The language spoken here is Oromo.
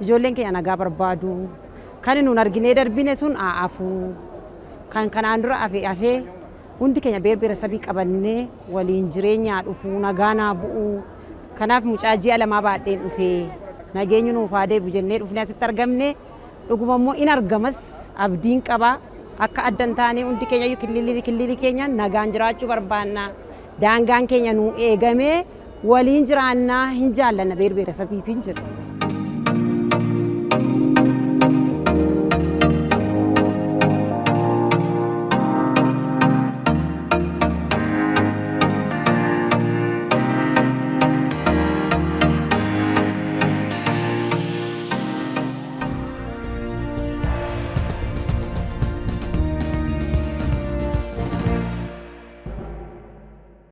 Ijoolleen keenya nagaa barbaadu. Kan nuun arginee darbine sun haa hafu. Kan kanaan dura hafe hafee hundi keenya beer-beeresabii qabannee waliin jireenyaa dhufuu, nagaa naa bu'uu. Kanaaf mucaa ji'a 2 baadheen dhufee nageenyi nuuf haa deebi'u jennee dhufnee asitti argamne. Dhuguma immoo in argamas, abdiin qaba. Akka adda hin taane, hundi keenya iyyuu killilii killilii keenya nagaan jiraachuu barbaanna. Daangaan keenya nuu eegamee waliin jiraannaa, hin jaallanna beer-beeresabiisiin jedha.